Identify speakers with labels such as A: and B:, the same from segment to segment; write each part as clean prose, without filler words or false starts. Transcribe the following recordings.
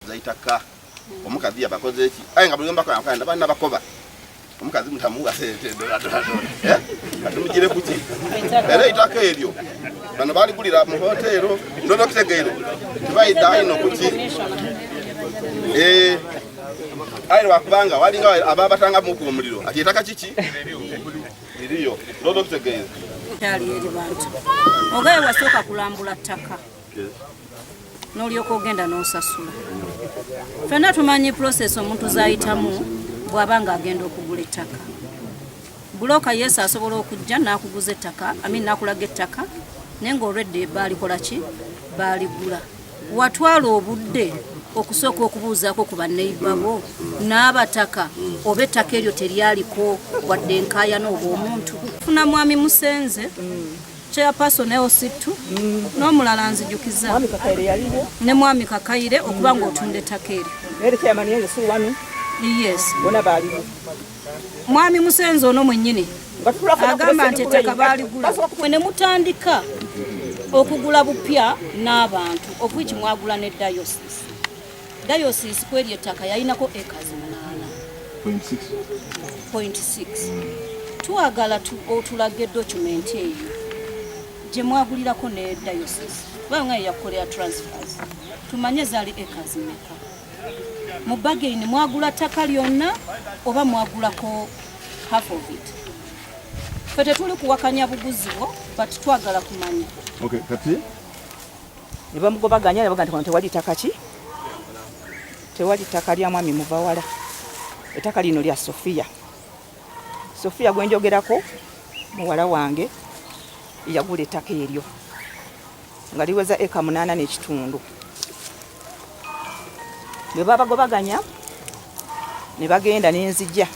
A: baguza itaka omukazi yabakoze eki aye nga buli mbakanda bana bakoba omukazi mutamuwa sente dola dola dola eh katumugire kuki era itaka eryo bano baligulira mu hotelo ndodo kitegeere tibaida ino kuki eh aye lwakubanga walinga ababatanga muku omuliro ati itaka kiki liriyo ndodo kitegeere
B: kyali eri bantu ogaye wasooka kulambula ttaka n'olyoka ogenda n'osasula. Ffenna tumanyi process omuntu z'ayitamu bw'aba ng'agenda okugula ettaka. Bulooka yes asobola okujja n'akuguza ettaka, I mean n'akulaga ettaka naye ng'olwedde baalikola ki? Baaligula. Watwala obudde okusooka okubuuzaako ku baneiba bo n'abataka oba ettaka eryo teryaliko wadde enkaayana oba omuntu. Funa Mwami Musenze. Chairperson LC2 n'omulala nzijukiza ne Mwami Kakaire okuba ng'otunda ettaka eryo. Yes. Mwami Musenze ono mwennyini agamba nti ettaka baaligula mwe ne mutandika okugula bupya n'abantu of which mwagula ne diocese. Diocese kweri ettaka yalinako acres 8.6. Twagala otulage document eyo gye mwagulirako ne diocese kubanga nga yakukolera transfers tumanye zaali acres meka. Mu bargain mwagula ttaka lyonna oba mwagulako half of it? Ffe tetuli kuwakanya buguzi bwo but twagala kumanya.
A: Okay, kati
C: ne bamugobaganya ne bagamba nti wano tewali ttaka ki tewali ttaka lya mwami Muvawala, ettaka lino lya Sofia. Sofia gwe njogerako muwala wange yagula ettaka eryo nga liweza eka 8.5. Bwe babagobaganya ne bagenda ne nzija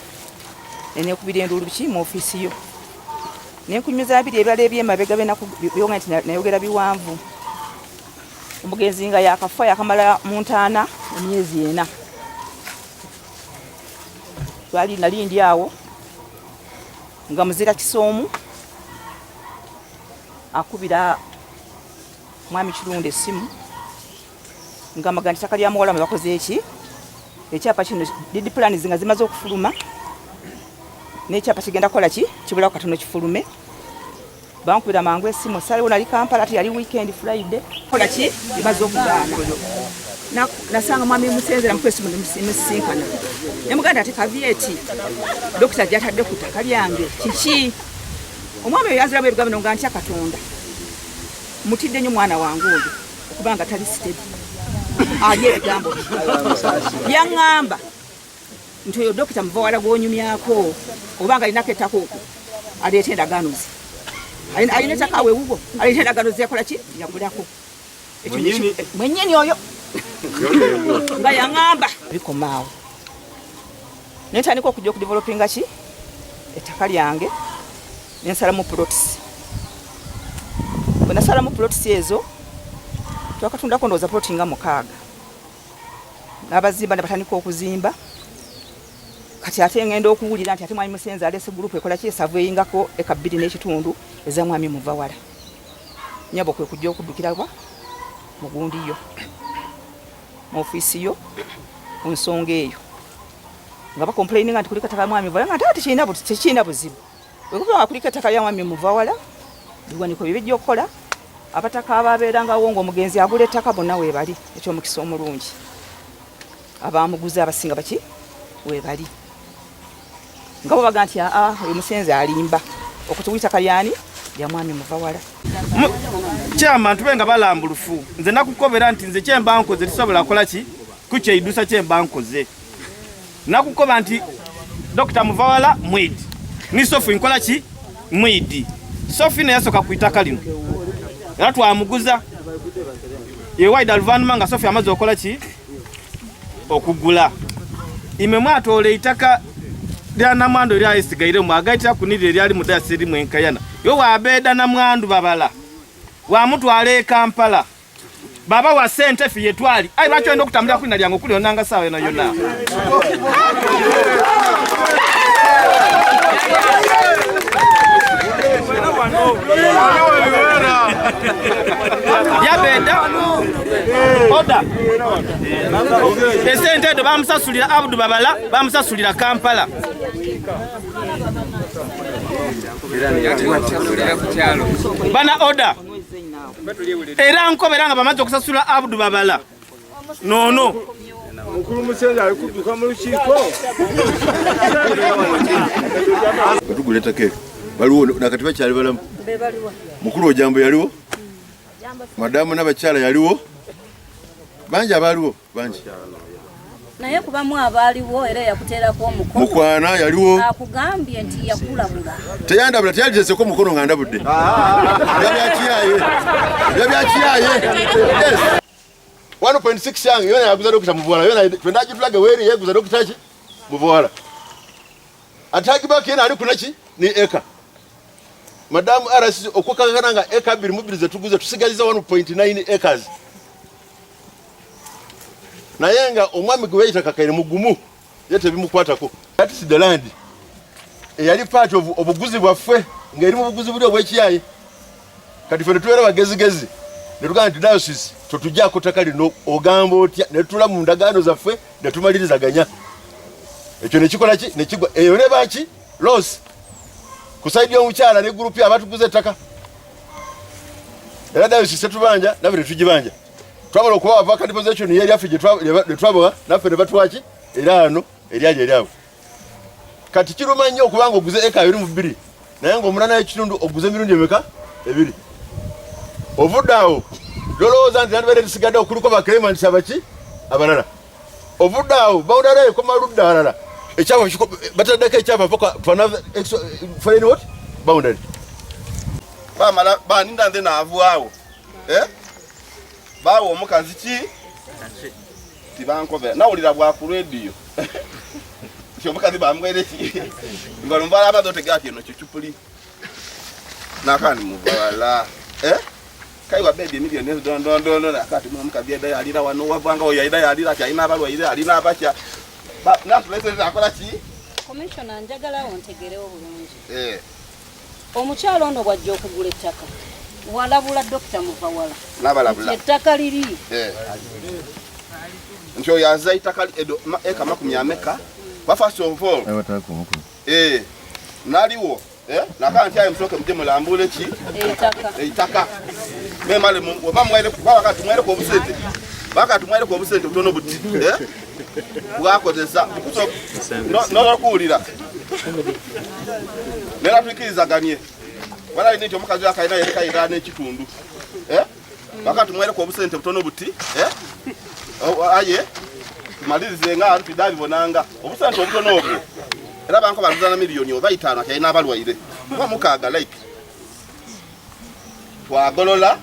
C: ne neekubira enduulu ki mu ofiisi yo ne nkunyumiza biri ebirala eby'emabega byonga nti nayogera biwanvu. Omugenzi nga yakafa yakamala mu ntaana emyezi 4. Twali nali ndi awo nga muzira kisoomu akubira mwami Kirunda essimu nga amaga nti ettaka lya muwala mwe bakoze eki ekyapa kino deed plans nga zimaze okufuluma n'ekyapa kigenda kukola ki kibulako katono kifulume. Bankubira mangu essimu saliwo nali Kampala ate yali weekend Friday kola ki imaze okugaana nasanga mwami Musenze namukuba essimu nemusisinkana ne muganda ate kavyeti dokita gyatadde ku ttaka lyange kiki omwami oyo yanziramu ebigambo bino nga ntya Katonda mutidde nnyo mwana wange oyo okuba nga tali steady ali ebigambo yaŋŋamba nti oyo dokita Muvawala gw'onyumyako oba nga alinako ettaka okwo aleeta endagaano ze alina ettaka awo ewuwo aleeta endagaano ze yakola ki yagulako mwennyini oyo nga yaŋŋamba bikomaawo ne ntandika okujja okudevelopinga ki ettaka lyange ne nsalamu plots. Bwe nasalamu plots ezo twakatundako ndowooza plot nga 6 n'abazimba ne batandika okuzimba. Kati ate ngenda okuwulira nti ate mwami Musenze aleese gurupu ekola ki esavu eyingako eka 2.5 eza mwami Muvawala. Nnyabo kwe kujja okuddukira wa mu gundi yo mu ofiisi yo ku nsonga eyo nga bakomplaininga nti kuliko ettaka lya mwami Muvawala nga nti tekirina buzibu. Bwe kuba nga kuliko ettaka lya mwami Muvawala biwandiiko bye bijja okukola abataka ababeerangawo ng'omugenzi agula ettaka bonna weebali eky'omukisa omulungi abamuguze abasinga baki weebali nga bo baga nti aa oyo Musenze alimba okutugula ettaka lyani lya mwami Muvawala.
D: Chairman tube nga balambulufu nze nakukobera nti nze kyemba nkoze tisobola kukola ki kukyeidusa kyemba nkoze nakukoba nti Dr. Muvawala mwidi ni Sophie nkola ki mwidi Sophie naye yasoka ku itaka lino era twamuguza yewaida luvannyuma nga Sophie amaze okola ki okugula ime mwatoola eitaka lya namwandu eryayisigaire mwagaitira kunirira eryali mu dayasi erimu enkayana yo wabeeda namwandu babala wamutwala e Kampala baba wa sente fi yetwali ai lwaki oyenda okutambulira ku lina lyange okuli onanga saawa yona yonna Yabeda oda esente edo bamusasulira Abdu Babala, bamusasulira Kampala. Bana oda era nkobera nga bamaze okusasula Abdu Babala. Nono
E: mukulu Musenze ali kudduka mu lukiiko.
F: Batugula ettaka eryo baliwo nakati bakyali balamu. Mukulu Ojambo yaliwo, madamu n'abakyala yaliwo, bangi abaaliwo bangi.
B: Naye kubamu abaaliwo era yakuteerako omukono.
F: Mukwana yaliwo.
B: Akugambye nti yakulabula.
F: Teyandabula, teyaliteseko omukono nga ndabudde. Byabyakiyaye. Byabyakiyaye. Yes. 1.6 yange yona yaguza Dokita Muvawala, yona twenda agitulage weeri yeguza Dokita ki Muvawala. Atagibaki yena ali kunaki ni eka. Madamu RC okukakana nga eka 22 zetuguze tusigaliza 1.9 acres. Naye nga omwami gwe bayita Kakaire mugumu ye tebimukwatako. That is the land eyali part of obuguzi bwaffe ng'eri mu buguzi buli obw'ekiyaye. Kati ffe ne tubeera bagezigezi ne tugamba nti diocese totuggyako ttaka lino, ogamba otya? Ne tutula mu ndagaano zaffe ne tumalirizaganya. Ekyo ne kikola ki? Ne kigwa. Eyo ne baki loss ku side y'omukyala ne group abatuguza ettaka. Era diocese tetubanja naffe tetugibanja. Twamala okubawa vacant possession y'eryaffe gye twabawa naffe ne batuwa ki? Era ano eryali eryabwe. Kati kiruma nnyo okubanga oguze eka 22 naye ng'omunana ekitundu oguze emirundi emeka? Ebiri. Ovudde awo lolowooza nti nandibadde tusigadde okuliko ba claimants abaki abalala. Ovudde awo boundary ekoma ludda alala. Ekyapa bataddeko ekyapa paka to another foreign what? Boundary.
A: Bamala baninda nze naavaawo. Baawa omukazi ki? Tibankobera. Nawulira bwa ku radio. Nti omukazi bamwere ki? Nga lumbala abazo otegera ati eno kicupuli. Nakandi mubala. Kaiwa baby million ezo don don don don akati mu omukazi yadda yalira wano wavanga oyo yadda yalira ati alina abalwaire alina abakya. Natulese akola ki?
B: Commissioner, njagala ontegerewo bulungi. Omukyalo ono bw'ajja okugula ettaka walabula Dokita Muvawala.
A: Nabalabula.
B: Ettaka liri.
A: Nti oyo azza ettaka edo eka makumi ameka. Kwa first of all. Naliwo. Naka nti aye musooke mujje mulambule ki?
B: Ettaka.
A: Ettaka. Memale oba mwere kuba wakati mwere ku obusente. Baka tumwere ku obusente butono buti. Bwakozesa. N'okuwulira. Nera tukirizaganye. Wala nti omukazi akalina yekayira n'ekitundu. Baka tumwere ku obusente butono buti. Aye tumalirize nga ntidabibonanga obusente obutono obwo. Era banko baluzana miliyoni oba 5 akalina abalwaire. Kuba mukaaga like. Twagolola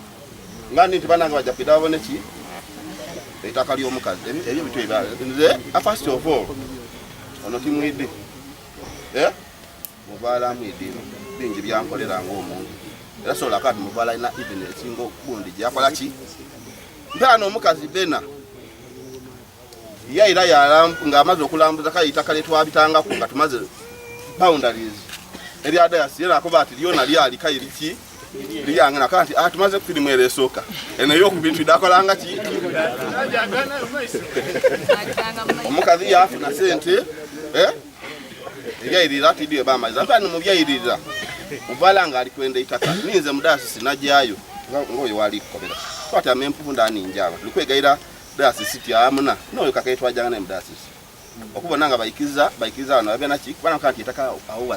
A: nga nti banange bajja kwida babone ki? Ettaka ly'omukazi. Ebyo bityo ebya. Nze first of all ono timwidde. Muvaala mwidde bingi byankolera ng'omuntu. Era sobola kati muvaala alina even esinga ogundi gyakola ki? Mpaano omukazi Bena ye era ng'amaze okulambuza kale ettaka lye twabitangako nga tumaze boundaries erya diocese era akoba ati lyona lyali kayi liki lyange naka nti tumaze kufirimu era esooka eno ey'okubiri tudakolanga ki? Omukazi yafuna sente ebyayirira ati bamaliza mpano mu byayirira muvala nga ali kwenda ettaka ninze mu diocese najyayo ng'oyo wali kukobera twati amempuvu ndaninjaba tuli kwegayira diocese tyamuna n'oyo kakaye twajjanga naye mu diocese okubona nga bayikiza bano babya naki kubana kanti ettaka awo.